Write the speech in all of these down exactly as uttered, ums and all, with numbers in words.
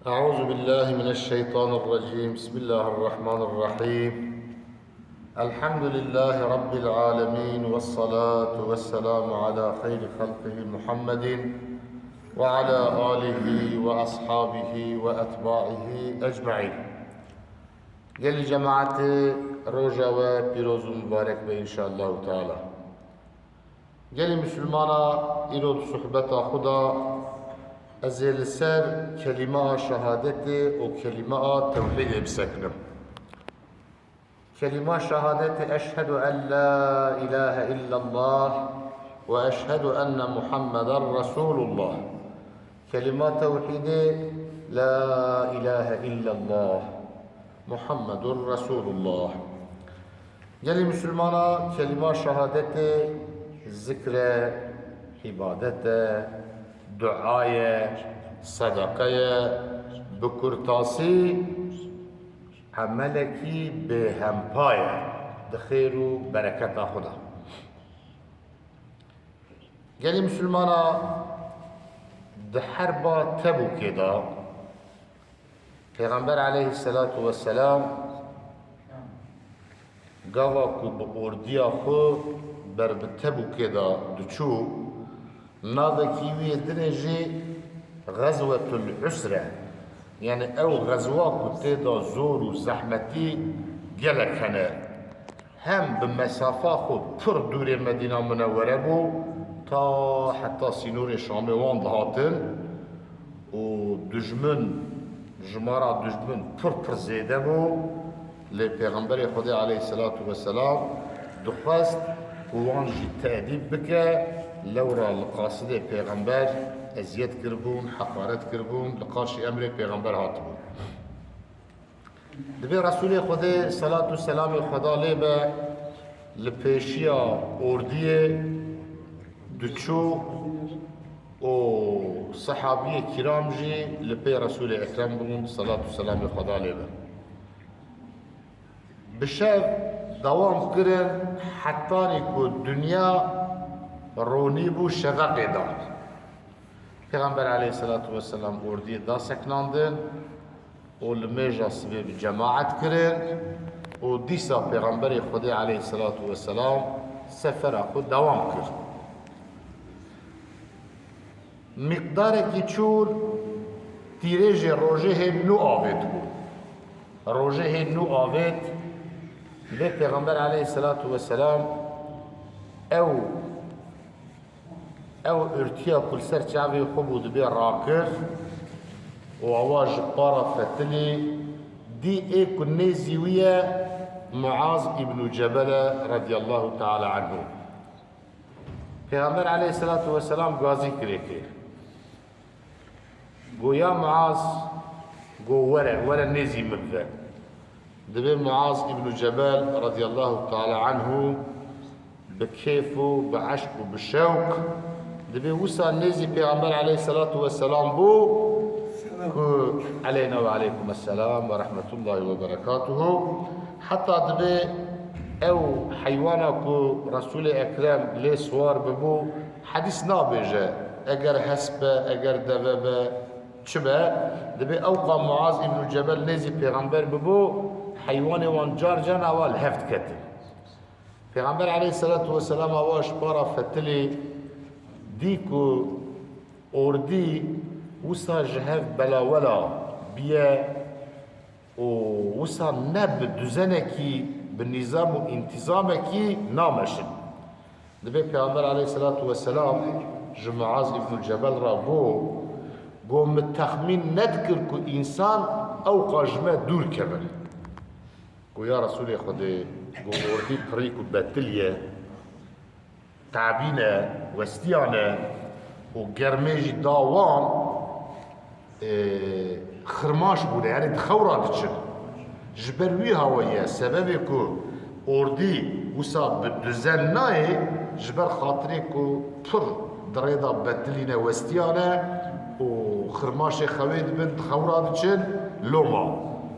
أعوذ بالله من الشيطان الرجيم. بسم الله الرحمن الرحيم. الحمد لله رب العالمين، والصلاة والسلام على خير خلقه محمد وعلى آله وأصحابه وأتباعه أجمعين. Gelî cemaetê, roja we pîroz û mibarek be înşallahu teala. Gelî misilmana, îro di sohbeta xwe de ez ê li ser kelîma şehadetê û kelîma tewhîdê bisekinim. Kelîma şehadetê, eşhedû en la îlahe illallah we eşhedû enne Muhammeden Resûlullah. Kelîma tewhîdê, la îlahe illallah Muhammedur Resûlullah. Gelî misilmana, kelîma şehadetê zikr e, îbadet e, dua ye, sedeqe ye, bi kurtasî emelekî bêhempa ye di xêr û bereketa xwe de. Gelî misilmana, di herba Tebûkê de Pêxember aleyhisselatu vesselam gava ku bi ordiya xwe ber bi Tebûkê de diçû, navekî wî yê dinê jî Xezwetul Usre, yanî ew xezwa ku tê de zor û zehmetî gelek hene. Hem bi mesafa xwe pir dûrê Medîna Munewwere bû, ta heta sînorê Şamê wan dihatin û dijmin, jimara dijmin pir pir zêde bû. Lê Pêxemberê Xwedê aleyhisselatu vesselam dixwest ku wan jî tedîb bike, lewra li qasidê Pêxember eziyet kiribûn, heqaret kiribûn, li qarşî emrê Pêxember hatibûn. Dibê Resûlê Xwedê, selat û selamê Xweda lê be, li pêşiya ordiyê diçû û sehabiyê kiram jî li pê Resûlê Ekrem bûn, selat û selamê Xweda lê be. Bi şev dewam kirin, hetanî ku dinya ronî bû şeveqê de. Pêxember aleyhisselatu vesselam ordiyê da sekinandin û li mêja sibê bi cemaet kirin û dîsa Pêxemberê Xwedê aleyhisselatu vesselam sefera xwe dewam kir. Miqdarekî çûl tîrêjê rojê hê nû avêt bû. Rojê hê nû avêt, lê Pêxember aleyhisselatu vesselam ew Ew ortiya ku li ser çavê xwe bû dibê rakir û awa ji para fetilî dî ê ku nêzî wî ye Muaz îbnû Cebel e radiyallahu teala anhu. Pêxember aleyhisselatu vesselam gazî kirê kê. Go ya Muaz, go were, were nêzî min ve. Dibê Muaz îbnû Cebel radiyallahu teala anhu bi kêf û bi eşq û bi şewq dibê wisa nêzî Pêxember aleyhisselatu vesselam bû ku aleyna ve aleykum esselam ve rahmetullahi ve berekatuhu. Heta dibê ew heywana ku Resûlê Ekrem lê siwar bibû, hedîs nabêje, eger hesp be, eger deve be, çi be, dibê ewqa Muaz îbnû Cebel nêzî Pêxember bibû, heywanê wan car car awa li hev diketin. Pêxember aleyhisselatu vesselam awa ji para fetilê dî ku ordî wisa ji hev belawela biye û wisa ne bi duzenekî, bi nîzam û întîzamekî nameşin. Dibê Pêxember aleyhisselatu vesselam ji Muaz îbnû Cebel re got, got, min texmîn nedikir ku însan ewqa ji me dûr kevin. Got, ya Resûlê Xwedê, got, ordî pirî ku betilî ye, tabî ne, westiya ne û germê jî da wan, e, xirmaş bûne, yanî di xew re diçin. Ji ber wî hawayî ye, sebebê ku ordî wisa bi duzen nayê, ji ber xatirê ku pir di rê de betilî ne, westiya ne û xirmaşê xewê dibin, di xew re diçin, loma.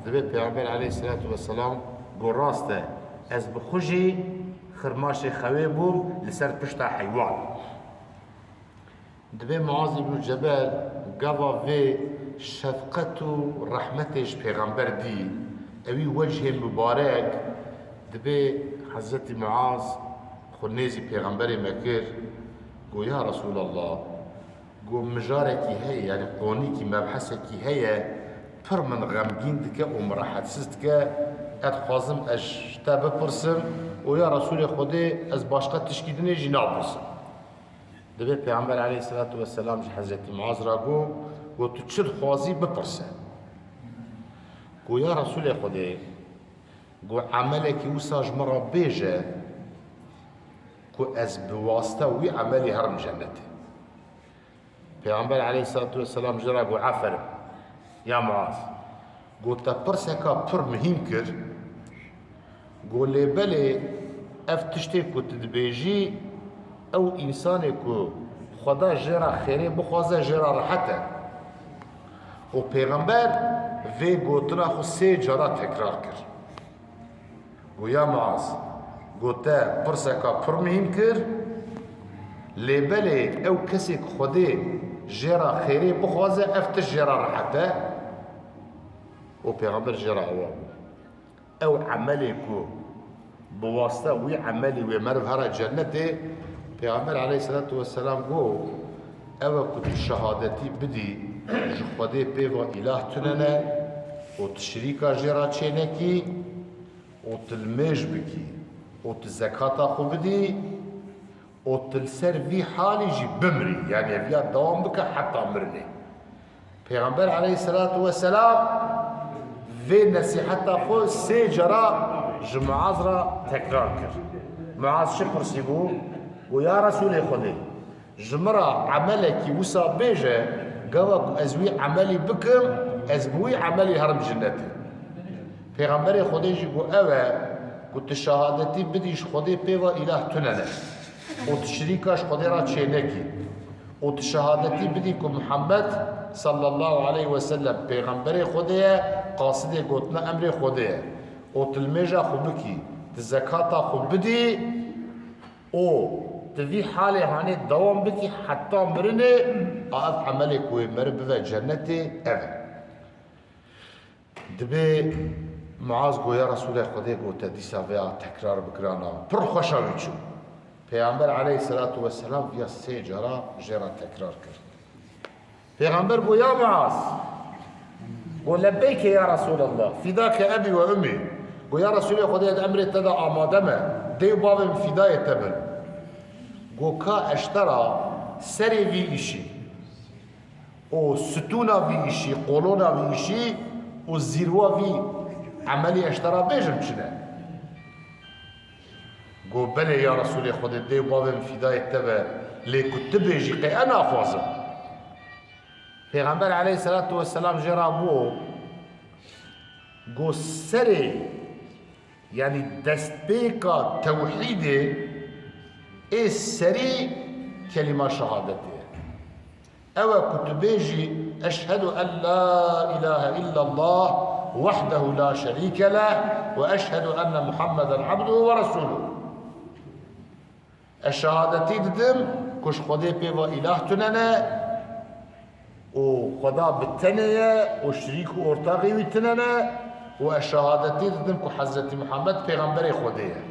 Dibê Pêxember aleyhisselatu vesselam got, rast e, ez bi xwe jî xirmaşê xewê bûm li ser pişta heywan. Dibê Muaz îbnû Cebel gava vê Şefqet û rehmetê ji Pêxember dî, ewî wecihê mubarek. Dibê Hezretî Muaz xwe nêzî Pêxemberê me kir, got, Ya Resûlallah, got, mijarekî heye, yanî qonîkî, mebhesekî heye, pir min xemgîn dike û min rehetsiz dike. Ez dixwazim ez ji te bipirsim û ya Resûlê Xwedê ez başqa tişkî dinê jî napirsim. Dibê Pêxember aleyhisselatu vesselam ji Hezretî Muaz re got, got, Tu çi dixwazî bipirse. Got, Ya Resûlê Xwedê, got, emelekî wisa ji min re bêje ku ez bi wasita wî emelî herim cennetê. Pêxember aleyhisselatu vesselam ji re got, Aferin, ya Muaz. Got, Te pirseka pir muhîm kir. Got, Lê belê ev tiştê ku tu dibêjî, ew însanê ku Xweda jê re xêrê bixwaze, jê re rehet e. Û Pêxember vê gotina xwe sê cara tekrar kir. Got, Ya Muaz, got, Te pirseka pir muhîm kir, lê belê ew kesê ku Xwedê jê re xêrê bixwaze, ev tişt jê re rehet e. Û Pêxember jê re awa bû. Ew emelê ku bi wasita wî emelî wê meriv here cennetê, Pêxember aleyhisselatu vesselam got, Ew e ku tu şehadetî bidî, ji Xwedê pê ve îlah tune ne û tu şirîka jê re çênekî û tu limêj bikî û tu zekata xwe bidî û tu li ser vî halî jî bimrî, yanî ev ya dewam bike heta mirinê. Pêxember aleyhisselatu vesselam vê nesîheta xwe sê cara ji Muaz re tekrar kir. Muaz çi pirsîbû? Got, Ya Resûlê Xwedê, ji min re emelekî wisa bêje, gava ku ez wî emelî bikim, ez bi wî emelî herim cinnetê. Pêxemberê Xwedê jî got, Ew e ku tu şehadetî bidî ji Xwedê pê ve îlah tune ne û tu şirîka ji Xwedê re çênekî û tu şehadetî bidî ku Muhammed sallallahu aleyhi ve sellem Pêxemberê Xwedê ye, qasidê gotina emrê Xwedê ye û tu limêja xwe bikî, tu zekata xwe bidî û tu vî halê hanê dewam bikî heta mirinê, a ev emelê ku wê meriv bive cennetê, ev e. Dibê Muaz got, Ya Resûlê Xwedê, got, Te dîsa vêya tekrar bikirana. Pir xweşa wî çû. Pêxember aleyhisselatu vesselam viya sê cara jê re tekrar kir. Pêxember got, Ya Muaz, got, Lebbeyke ya Resûlallah, fîdake ebî ve ummî. Got, Ya Resûlê Xwedê, ez emrê te de amade me, dê û bavê min fîdayê te bin. Got, Ka ez ji te re serê vî îşî û stûna vî îşî, kolona vî îşî û zîrwa vî emelî ez ji te re bêjim çi ne? Got, Belê ya Resûlê Xwedê, dê û bavê min fîdayê te be, lê ku tu bêjî qey ez naxwazim. Pêxember aleyhisselatu vesselam jê re got, got, Serê, yanî destpêka tewhîdê ê serî kelîma şehadetê ye. Ew e ku tu bêjî, Eşhedû en la îlahe illallah wehdehu la şerîke leh ve eşhedû enne Muhammeden abduhu ve resûluh. Ez şehadetî didim ku ji Xwedê pê ve îlah tune ne û Xweda bi tenê ye û şirîk û ortaxê wî tune ne û ez şehadetî didim ku Hezretî Muhammed pêxemberê Xwedê ye.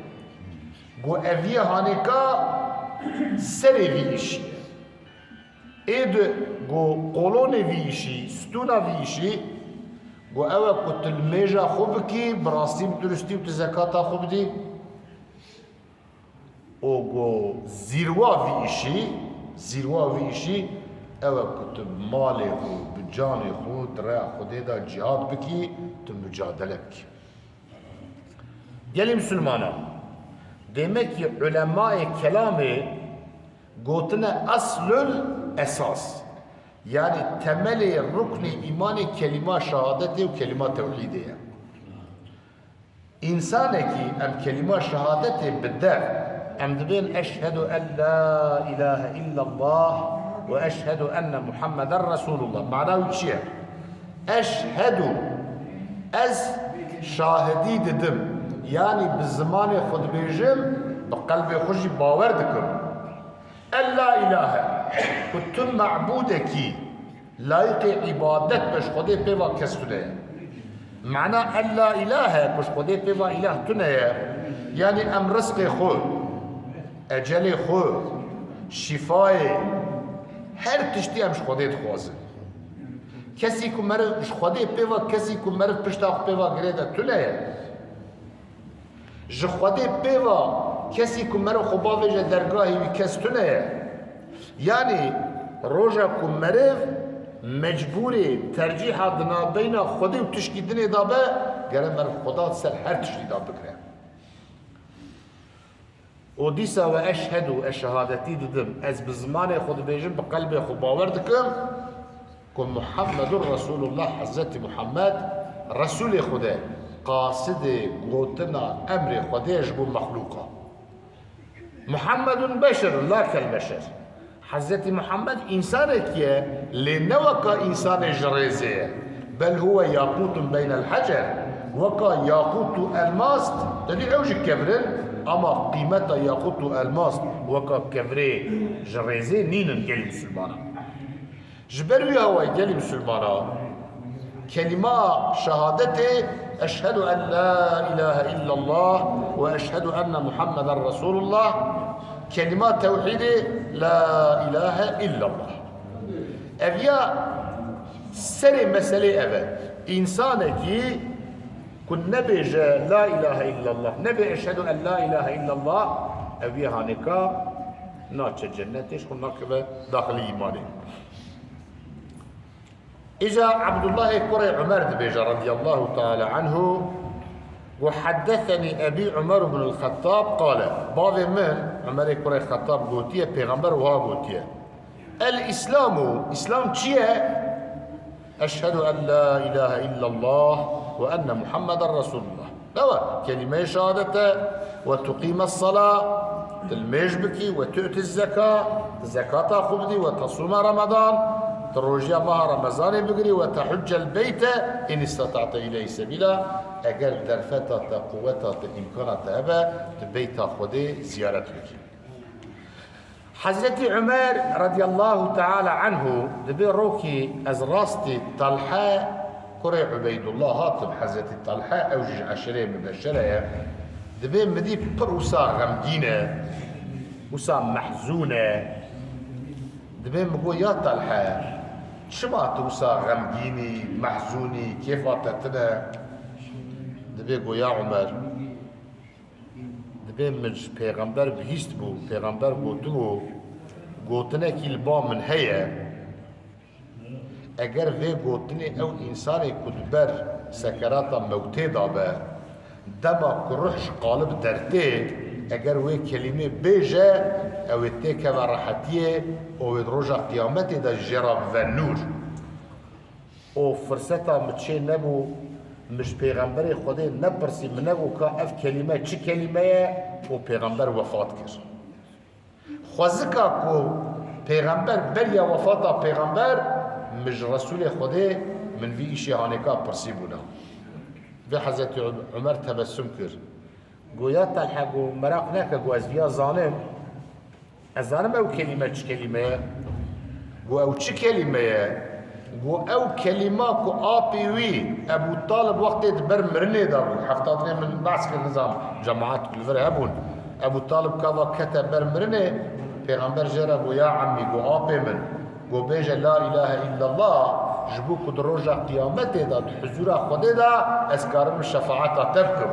Got, Ev yê hanêka serê vî îşî ye. Ê di, got, qolonê vî îşî, stûna vî îşî, got, ew e ku tu limêja xwe bikî, bi rastî, bi durustî û tu zekata xwe bidî. Û got, zîrwa vî îşî, zîrwa vî îşî, ew e ku tu bi malê xwe, bi canê xwe, di rêya Xwedê de cîhad bikî, tu mucadele bikî. Gelî misilmanan, demek ki ulemayê kelamê gotine eslul esas, yanî temelê ruknê îmanê kelîma şehadetê û kelîma tewhîdê ye. Însanekî em kelîma şehadetê bi dev, em dibên eşhedû en la îlahe illallah ve eşhedû enne Muhammeden Resûlullah. Mana wî çi ye? Eşhedû, ez şahidî didim, yanî bi zimanê xwe dibêjim, bi qelbê xwe jî bawer dikim. En la îlahe, ku tu mebûdekî Layîqê îbadet be ji Xwedê pê va kes tune ye. Mana el la îlahe ku ji Xwedê pê va îlah tune ye. Yanî em rizqê xwe, ecelê xwe, şîfayê, her tiştî em ji Xwedê dixwazin. Kesî ku meriv ji Xwedê pê va, kesî ku meriv pişta xwe pê va girê de tune ye. Ji Xwedê pê va kesî ku meriv xwe bavêje dergahê wî kes tune ye. Yanî roja ku meriv mecbûrê tercîha di navbeyna Xwedê û tişkî dinê de be, gere meriv Xweda di ser her tiştî de bigire. Û dîsa we eşhedû, ez şehadetî didim, ez bi zimanê xwe dibêjim, bi qelbê xwe bawer dikim ku Muhammedur Resulullah, Hezretî Muhammed Resûlê Xwedê, qasidê gotina emrê Xwedê ji bo mexlûqa. Muhammedun beşerun la kel beşer. Hezretî Muhammed însanekî ye, lê ne weka însanê ji rêzê ye. Bel huwe yaqûtun beynel hecer. Weka yaqût û elmas, tevî ew jî kevir in, ama qîmeta yaqût û elmas weka kevirê ji rêzê nînin gelî misilmanan. Ji ber wî awayî gelî misilmana, kelîma şehadetê eşhedû en la îlahe illallah ve eşhedû enne Muhammeden Resulullah, kelîma tewhîdê la îlahe illallah. Ev ya serê meselê ev e. Însanekî ku nebêje la îlahe illallah, nebê eşhedû en la îlahe illallah, ew yê hanêka naçe cennetê, ji xwe nakeve daxilî îmanê. Îca Ebdullahê kurê Umer dibêje radiyallahu teala anhu, got, "Heddesenî Ebî Umer ibn el-Xettab qale." Bavê min, Umerê kurê Xettab gotiye, Pêxember wiha gotiye, "El-Îslamu, Îslam çi ye? Eşhedû en la îlahe illallah ve enne Muhammeden Resulullah." Ewa kelîmeyê şehadete, "Ve tuqîmes sala", tu nimêj bikî, "ve tu'tiz zeka", tu zekata xwe bidî, "ve tesûme Ramadan", tu rojiya meha Remezanê bigirî, "ve tehuccel beyte in istata'te ileyhi sebîla", eger derfeta te, quweta te, îmkana te hebe, tu beyta Xwedê ziyaret bikî. Hezretî Umer radiyallahu teala anhu dibê rokî ez rastî Talhe kurê Ubeydullah hatim. Hezretî Talhe ew jî ji eşirê mibeşere ye. Dibê min dî pir wisa xemgîn e, wisa mehzûn e. Dibê min got, "Ya Talhe, çima tu wisa xemgîn î, mehzûn î, kêfa te tune?" Dibê got, "Ya Umer, dibê min ji pêxember bihîst bû, pêxember gotibû, gotinekî li ba min heye, eger vê gotinê ew însanê ku di ber sekerata mewtê de be, dema ku ruh ji qalib dertê, eger wê kelîmê bêje, ew ê têkeve rehetiyê û wê di roja qiyametê de jê re bive nûr." Û firseta min çê nebû, min ji pêxemberê Xwedê nepirsî, min negot ka ev kelîme çi kelîme ye û pêxember wefat kir. Xwezika ku pêxember beriya wefata pêxember, min ji Resûlê Xwedê min vî îşê hanêka pirsîbûna. Vê Hezretî Umer tebessum kir. Got, "Ya Talhe," got, "meraq neke," got, "ez viya zanim." Ez zanim ew kelîme çi kelîme ye. Got, "Ew çi kelîme ye?" Got, "Ew kelîma ku apê wî Ebû Talib wextê di ber mirinê de bû." Hefta dinê min behs kir, nizam cemaet li vir hebûn. Ebû Talib ka va kete ber mirinê, Pêxember jê re got, "Ya emmî," got, "apê min, got bêje la îlahe illallah, ji bo ku di roja qiyametê de, di huzûra Xwedê de ez karim şefaeta te bikim."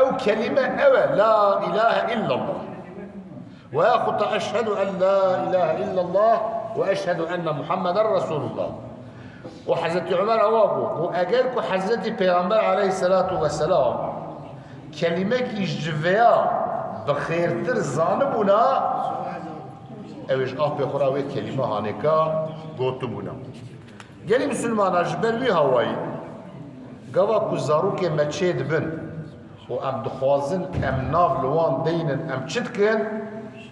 Ew kelîme ew e, la îlahe illallah. Ve yaxuta eşhedû en la îlahe illallah ve eşhedû enne Muhammeden Resulullah. Û Hezretî Umer ewa got, û eger ku Hezretî Pêxember aleyhisselatu vesselam kelîmekî ji vêya bi xêrtir zanibûna, ew ê ji apê xwe re wê kelîme hanêka gotibûna. Gelî misilmana ji ber wî hawayî, gava ku zarokê me çê dibin û em dixwazin em nav li wan deynin, em çi dikin?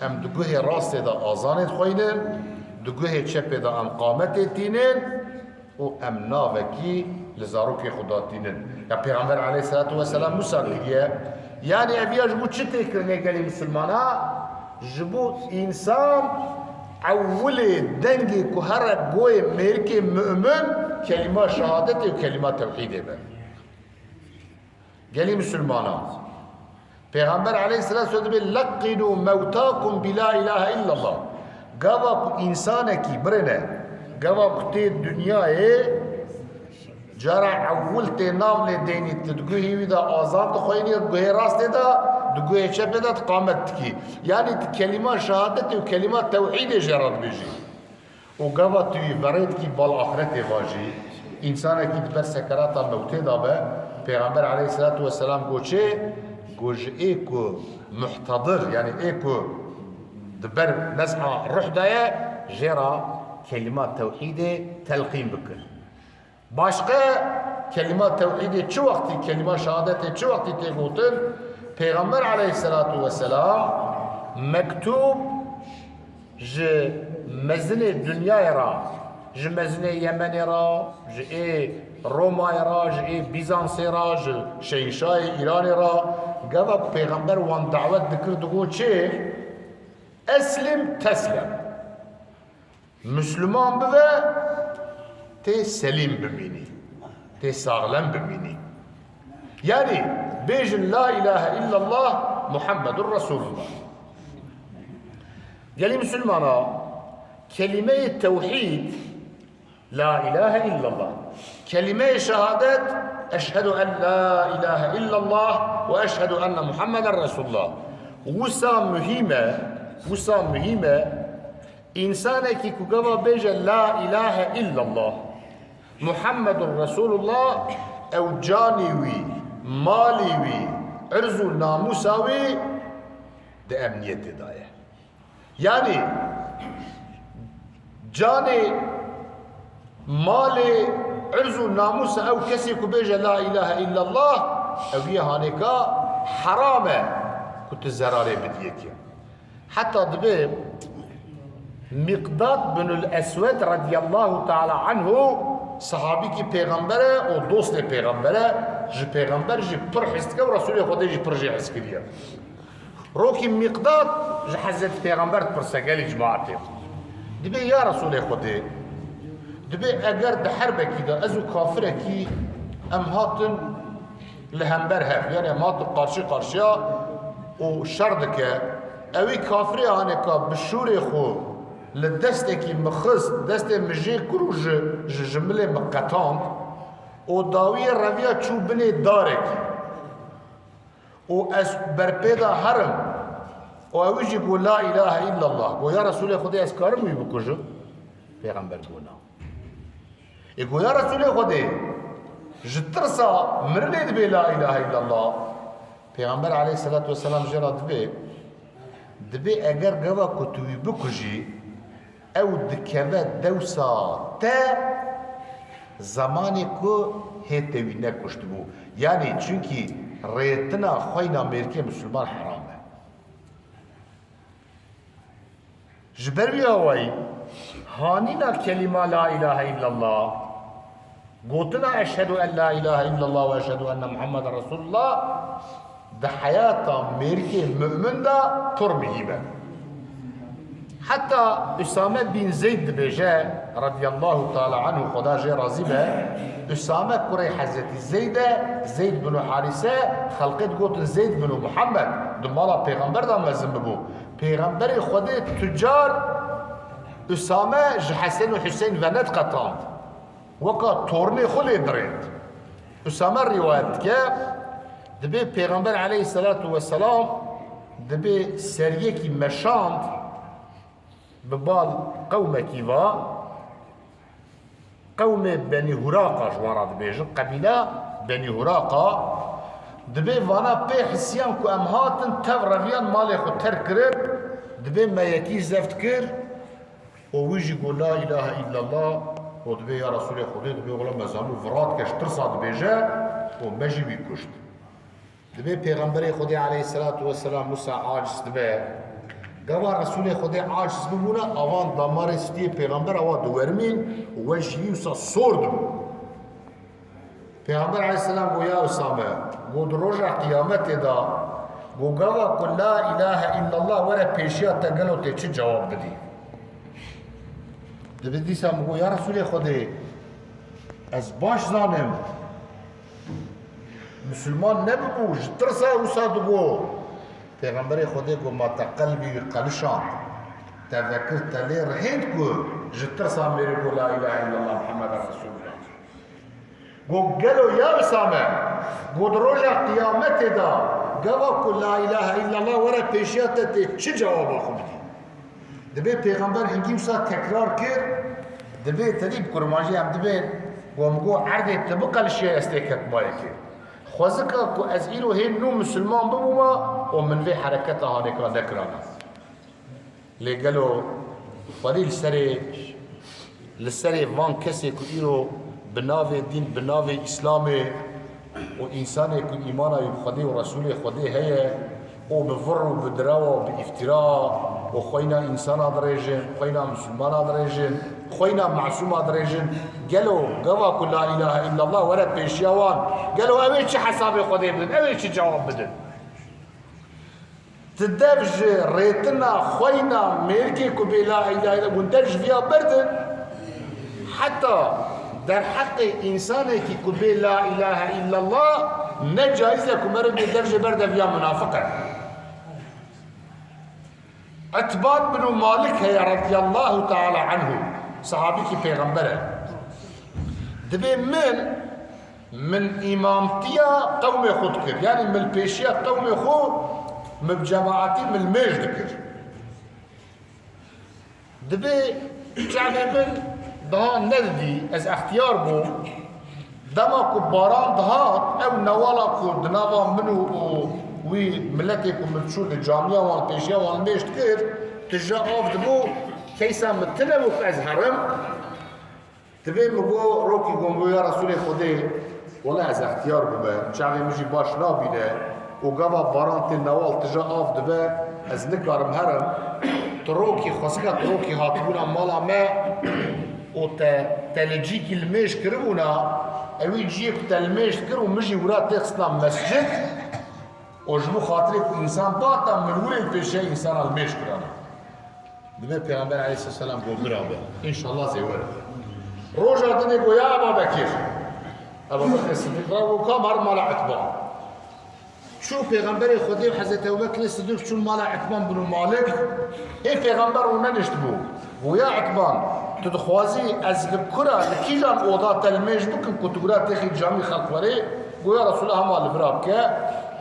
Em di guhê rastê de azanê dixweynin, di guhê çepê de em qametê tînin û em navekî li zarokê xwe de tînin. Ya Pêxember aleyhisselatu vesselam wisa kiriye. Yanî ev ya ji bo çi tê kirinê gelî misilmana? Ji bo însan Ewilê dengê ku here goyê mêrikê mu'min kelîma şehadetê û kelîma tewhîdê be. Gelî misilmanan. Pêxember aleyhisselatu vesselam dibê, "Leqqinû mewtakum bi la ilahe illallah." Gava ku însanekî birêne, gava ku tê dinyayê, cara ewil tê navlê deynî, tu di guhê wî de azan dixweyinî, di guhê rastê de, di guhê çepê de tu qamet dikî. Yanî tu kelîma şehadetê û kelîma tewhîdê jê re dibêjî. Û gava tu wî verê dikî bal axretê vajî, însanekî di ber sekerata mewtê de be, Pêxember aleyhisselatu vesselam got çê, got ji ê ku muhtedir, yanî ê ku di ber nez'a ruh de ye, jê re kelîma tewhîdê telqîn bikin. Başqa kelîma tewhîdê çi wextî, kelîma şehadetê çi wextî tê gotin, Pêxember aleyhisselatu vesselam mektûb ji mezinê dinyayê re, ji mezinê Yemenê re, ji ê Romayê re, ji ê Bîzansê re, ji şehinşahê Îranê re, gava Pêxember wan dawet dikir, digot çê, "Eslim teslem." Misliman bibe, tê selîm bimînî, tê saxlem bimînî. Yanî bêjin, "La ilahe illallah Muhammedur Resulullah." Gelî misilmana, kelîmeyê tewhîd, la ilahe illallah. Kelîmeyê şehadet, eşhedü en la ilahe illallah ve eşhedü enne Muhammeden Resulullah. Wisa muhîm e, wisa muhîm e, Însanekî ku gava bêje, "La ilahe illallah, Muhammedur Resulullah", ew canê wî, malê wî, irz û namûsa wî di emniyetê de ye. Yanî canê, malê, irz û namûsa ew kesê ku bêje, "La ilahe illallah", ew yê hanêka heram e ku tu zerarê bidî yekê. Heta dibê Miqdad binul Eswed radiyallahu teala anhu, sahabîkî Pêxember e û dostê Pêxember e, ji Pêxember jî pir hez dike û Resûlê Xwedê jî pir jê hez kiriye. Rokî Miqdad ji Hezretî Pêxember dipirse, gelî cemaetê. Dibê, ya Resûlê Xwedê, dibê eger di herbekî de ez û kafirekî em hatin li hember hev, yanî em hatin qarşî qarşiya û şer dike. Ewî kafirê hanêka bi şûrê xwe li destekî min xist, destê min jê kir û ji, ji, ji milê min qetand û dawiyê reviya çû binê darekî. Û ez berpê de herim. Û ewî jî got, "La ilahe illallah." Got, "Ya Resûlê Xwedê, ez karim wî bikujim?" Pêxember got, "Na." Ê got, "Ya Resûlê Xwedê, ji tirsa mirinê dibê la ilahe illallah." Pêxember aleyhisselatu vesselam jê re dibê, dibê eger gava ku tu wî bikujî, ew dikeve dewsa te zemanê ku hê te wî nekuştibû. Yanî çunkî rêtina xweyna mêrikê misilman heram e. Ji ber wî awayî hanîna kelîma la ilahe illallah, gotina eşhedû en la ilahe illallah ve eşhedû enne Muhammeden Resulullah di heyata mêrikê mu'min de pir muhîm e. Heta Usame bin Zeyd dibêje, radiyallahu teala anhu, Xweda jê razî be, Usame kurê Hezretî Zeyd e, Zeyd bin Harise, xelkê digotin Zeyd bin Muhammed, di mala Pêxember de mezin bibû. Pêxemberê Xwedê tu car Usame ji Hesen û Huseyn ve nediqetand. Weka tornê xwe lê dirêt. Usame rîwayet dike, dibê Pêxember aleyhisselatu vesselam dibê seriyekî meşand, bi bal qewmekî va, qewmê Benî Huraqa ji wan re dibêjin, qebîla Benî Huraqa, dibê vana pê hisiyan ku em hatin tev reviyan malê xwe terk kirin, dibê me yekî zeft kir, û wî jî got, "La ilahe illallah", û dibê ya Resûlê Xwedê, dibê wela me zanû virat ke ji tirsa dibêje û me jî wî kuşt. Dibê Pêxemberê Xwedê aleyhisselatu vesselam wisa aciz dibe. Gava Resûlê Xwedê aciz bibûna, avan damarê stiyê Pêxember awa diwermîn û we jî wî wisa sor dibû. Pêxember aleyhisselam got, "Ya Usame, got di roja qiyametê de, got gava ku la ilahe illallah were pêşiya te, gelo tê çi cewab bidî?" Dibe dîsa min got, ya Resûlê Xwedê, ez baş zanim, misilman nebibû, ji tirsa wisa digot. Pêxemberê Xwedê got, ma te qelbî wî qelişand, te vekir, te lê rihênd ku ji tirsa mêrê got, la îlahe îllallah Muhammeden Resûlullah. Got, gelo ya Usame, got, di roja qiyametê de gava ku la îlahe îllallah were pêşiya te, tê çi cewaba xwe bidî? Dibê Pêxember hingî wisa tekrar kir, dibê te dî bi kurmancî em dibên, got, min got, erdê tu biqelişiye ez têketmayekê. Xwezika ku ez îro hê nû misilman bibûma û min vê hereketa hanêka nekirana. Lê gelo Xwedî li serê, li serê van kesê ku îro bi navê dîn, bi navê Îslamê û însanê ku îmana wî bi Xwedê û Resûlê Xwedê heye û bi vir û bi direwa û bi îftira û xweyna însana dirêjin, xweyna misilmana dirêjin, xweyna masûma dirêjin, gelo gava ku la îlahe îllallah were pêşiya wan, gelo ew ê çi hesabê Xwedê bidin, ew ê çi cewab bidin? Ti dev ji rêtina xweyna mêrikê ku bê la îlahe îllallah, hûn dev ji viya berdin. Heta derheqê însanekî ku bê la îlahe îllallah ne caiz e ku meriv bê dev jê berde viya munafiq e. Itban bin Malik heye radiyallahu teala anhu, sahabîkî pêxember e. Dibê min Min îmamtiya qewmê xwe dikir. Yanî min li pêşiya qewmê xwe, min bi cemaetî min li mêj dikir. Dibê çavê min daha nedidî, ez extiyar bûm. Dema ku baran dihat, ew newala ku di nava min û, û wî miletê ku min çû li camiya wan, pêşiya wan mêj dikir, tije av dibû, keysa min tune bû ku ez herim. Dibê min got, rokî got, min got, ya Resûlê Xwedê, wela ez extiyar bûme, çavê min jî baş nabîne û gava baran tê newal tije av dibe, ez nikarim herim. Tu rokî, xwezika tu rokî hatibûna mala me û te, te li cîkî li mêj kiribûna, ewî ciyê ku te li mêj dikir û min jî wira têxistina mescid, û ji bo xatirê ku însan bata min wirê li pêşiya însana li mêj kirana. Dibê Pêxember aleyhisselam got, bira be. Înşallah zêwer e. Roja dinê got, ya Eba Bekir. Eba Bekir Sidîq ra got, ka mer mala Itban. Çû Pêxemberê Xwedê û Hezretî Ebu Bekirê Sidîq çûn mala Itban bin Malik. Hê Pêxember û neniştibû. Got, ya Itban, tu dixwazî ez li kura, li kîjan oda te li mêj bikim ku tu gura têxî camî xelk werê? Got, ya Resulallah, hema li vira bike.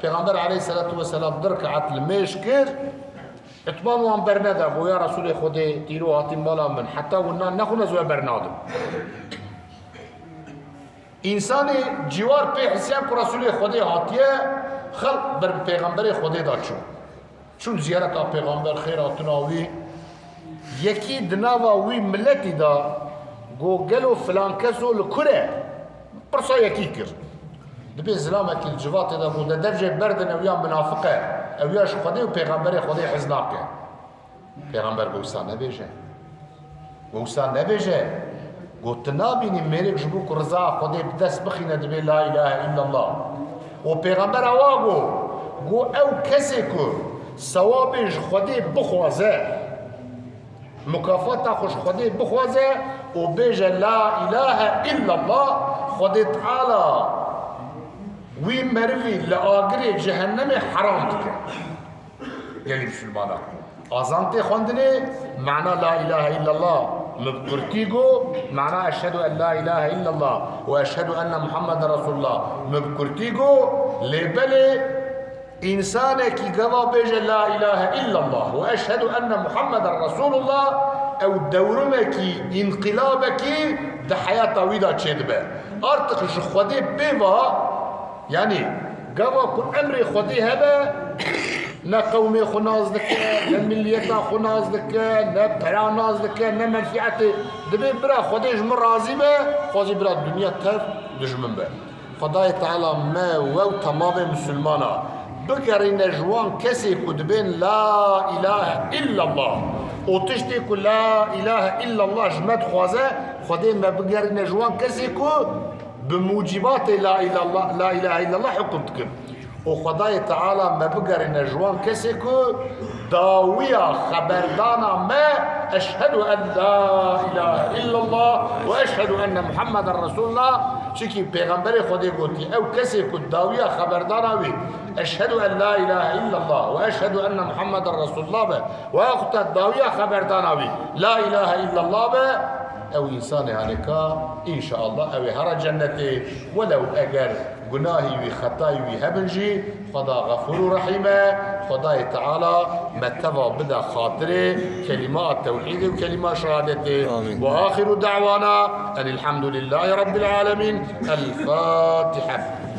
Pêxember aleyhisselatu vesselam du rekat li mêj kir. Itban wan berneda, got, ya Resulê Xwedê, tîro hatî mala min, heta hûn nan nexwin ez we bernadim. Însanê cîwar pê hisiya ku Resulê Xwedê hatiye, xelk ber bi Pêxemberê Xwedê da çû. Çûn ziyareta Pêxember, xêr hatina wî. Yekî di nava wî miletî da got, gelo filan keso li kur e? Pirsa yekî kir. Dibê zilamekî li civatê de got, de dev jê berdin, ew ya minafiq e, ew ya ji Xwedê û Pêxemberê Xwedê hez nake. Pêxember got, wisa nebêje. Got, wisa nebêje. Got, tu nabînî mêrik ji bo ku rizaya Xwedê bi dest bixîne dibê la îlahe îllallah. Û Pêxember awa got, got, ew kesê ku sewabê ji Xwedê bixwaze, mukafata xwe ji Xwedê bixwaze û bêje, la îlahe îllallah, Xwedê Teala wî merivî li agirê cehennemê heram dike. Gelî misilmana. Azan tê xwendinê, mana la îlahe îllallah min bi kurtî got, mana eşhedû en la îlahe îllallah û eşhedû enne Muhammeden Resulullah min bi kurtî got, lê belê Însanekî gava bêje la îlahe îllallah û eşhedû enne Muhammeden Resulullah, ew dewrimekî, înqilabekî di heyata wî de çêdibe. Artık ji Xwedê pêva, yanî gava ku emrê Xwedê hebe, ne qewmê xwe nas dike, ne miliyeta xwe nas dike, ne pera nas dike, ne menfîetê. Dibê bira Xwedê ji min razî be, xwezî bira dinya tev dijmin be. Xwedayê Teala me we û temamê misilmana bigerîne ji wan kesê ku dibên la îlahe îllallah û tiştê ku la îlahe îllallah ji me dixwaze, Xwedê me bigerîne ji wan kesê ku bi mucîbatê la îlallah, la îlahe îllallah hukm dikin. Û Xwedayê Teala me bigerîne ji wan kesê ku dawiya xeberdana me, "Eşhedû en la ilahe illallah ve eşhedû enne Muhammeden Resulullah." Çikî Pêxemberê Xwedê gotî, ew kesê ku dawiya xeberdana wî, "Eşhedû en la ilahe illallah ve eşhedû enne Muhammeden Resulullah" be, wexta dawiya xeberdana wî, "La ilahe illallah" be, ew însanê hanêka, înşaallah, ew ê here cennetê, welew eger gunahî wî, xetayî wî hebin jî, Xweda Xefûr û Rehîm e. Xwedayê Teala me teva bide xatirê kelîma tewhîdê û kelîma şehadetê. Amîn. Ve axiru da'wana enil hamdulillahî rabbil alemîn. El Fatiha.